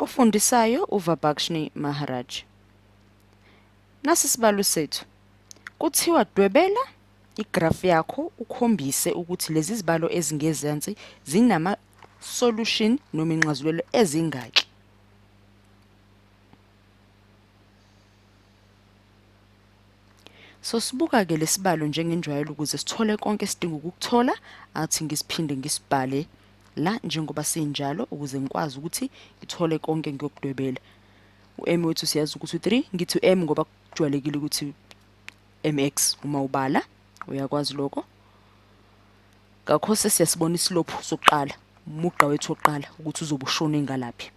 Ofundisayo uVabakshni Maharaj. Nasi isibalo sethu. Kuthiwa dwebela igrafu yakho ukhombise ukuthi lezi zibalo ezingezansi zinama solution noma inxazulelo ezingaki. So sibuka-ke lesibalo njengenjwayelo ukuze sithole konke esidinga ukukuthola, athi ngisiphinde ngisibhale la njengoba sinjalo ukuze ngikwazi ukuthi ngithole konke ngiyokudwebela. U-m wethu siyazi ukuthi u-3, ngithi u-m ngoba kujwayelekile ukuthi mx uma ubala, uyakwazi lokho. Ngakho sesiyasibona isilophu sokuqala, umugqa wethu wokuqala ukuthi uzobe ushone ngalaphi.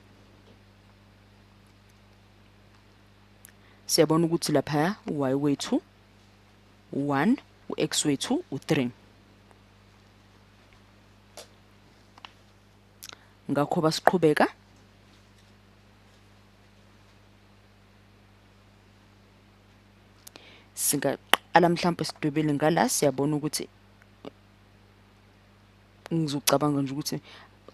Siyabona ukuthi laphaya u-y wethu u-1, u-x wethu u-3. Ngakho basiqhubeka singaqala mhlawumbe sidwebele ngala, siyabona ukuthi ngizocabanga nje ukuthi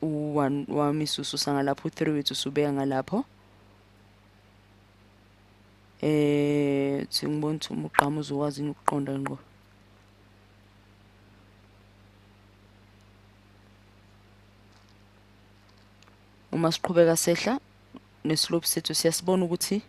u-1 wami sususa ngalapho, u-3 wethu usubeka ngalapho. Ngibona ukuthi umugqama uzokwazi ukuqonda ngqo. Uma siqhubeka sehla neslope sethu siyasibona ukuthi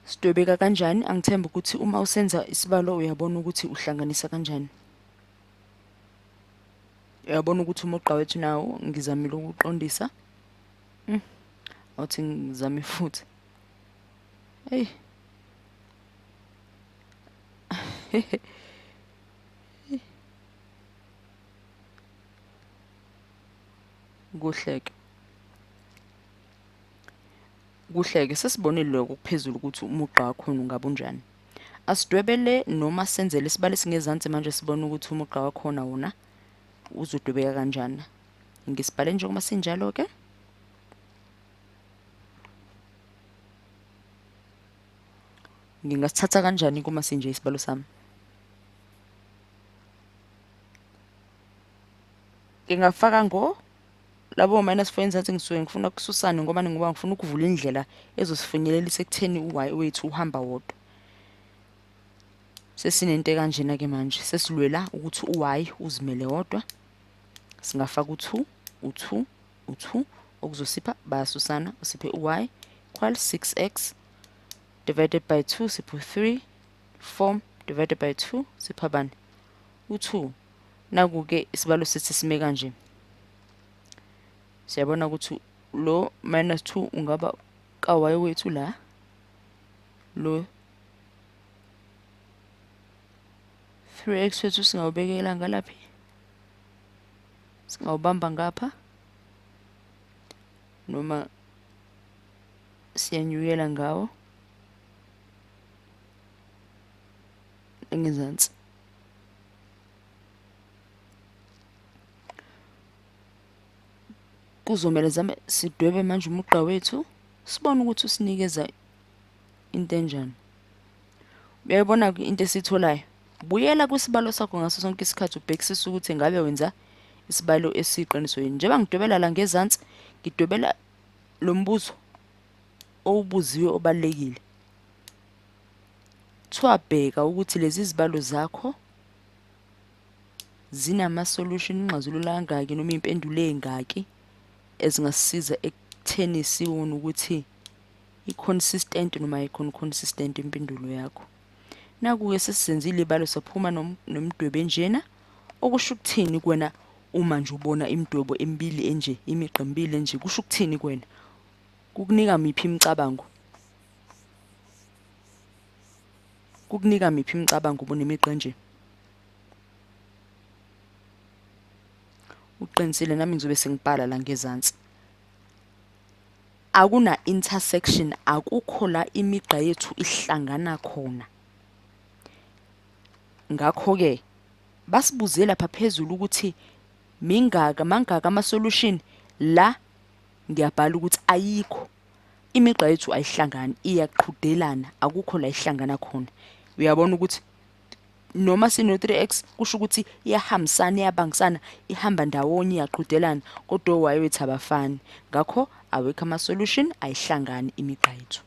sidwebeka kanjani. Angithemba ukuthi uma usenza isibalo uyabona ukuthi uhlanganisa kanjani. Uyabona ukuthi umugqa wethu nawo ngizamile ukuqondisa. Awuthi ngizame futhi. Hey. Kuhleke. Kuhleke sesibonile lokho kuphezulu ukuthi umugqa wakhona ungabe unjani. Asidwebele noma senzele isibalo esingezansi manje sibone ukuthi umugqa wakhona wona uzodwebeka kanjani. Ngisibhale njengoba sinjalo ke. Ngingasithatha kanjani kuma sinje isibalo sami? Ngingafaka ngo labo -4 enzansi, ngisuke ngifuna kususane ngoba ngoba ngifuna ukuvula indlela ezosifinyelelisa ekutheni u-y wethu uhamba wodwa. Sesinento ekanjena ke manje, sesilwela ukuthi u-y uzimele wodwa. Singafaka u-2, u-2, u-2 okuzosipha bayasusana, usiphe u-y equal 6x divided by 2 sipho 3, 4 divided by 2 sipha bani? U-2. Naku-ke isibalo sethu sime kanje. Siyabona ukuthi lo -2 ungaba ka-y wethu la, lo 3x wethu singawubekela ngalaphi, singawubamba ngapha noma siyanyukela ngawo engezansi. Kuzomele zame sidwebe manje umugqa wethu, sibone ukuthi usinikeza into enjani. Uyayibona into esiyitholayo? Buyela kwisibalo sakho ngaso sonke isikhathi ubhekisise ukuthi ngabe wenza isibalo esiyiqiniso yini. Njengoba ngidwebela la ngezansi, ngidwebela lo mbuzo owubuziwe obalulekile. Kuthiwa bheka ukuthi lezi zibalo zakho zinama-solution, inxazululo angaki noma iy'mpendulo ey'ngaki ezingasisiza ekutheni sibone ukuthi i-consistent noma ayikho consistent impendulo yakho. Naku-ke sesizenzile ibalo saphuma nomdwebo enjena, okusho ukuthini kuwena uma nje ubona imidwebo emibili enje, imigqa emibili enje, kusho ukuthini kuwena? Kukunika miphi imicabango? Kukunika miphi imicabango ubona imigqa enje? Uqinisile, nami ngizobe sengibhala la ngezansi. Akuna intersection, akukho la imigqa yethu ihlangana khona. Ngakho-ke basibuze lapha phezulu ukuthi mingaka, mangaka ama-solution la, ngiyabhala ukuthi ayikho. Imigqa yethu ayihlangani, iyaqhudelana, akukho la ihlangana khona. Uyabona ukuthi Noma sino-3x kusho ukuthi iyahambisana, iyabangisana, ihamba ndawonye, iyaqhudelana, kodwa o-y wethu abafani. Ngakho awekho ama-solution, ayihlangani imigqa yethu.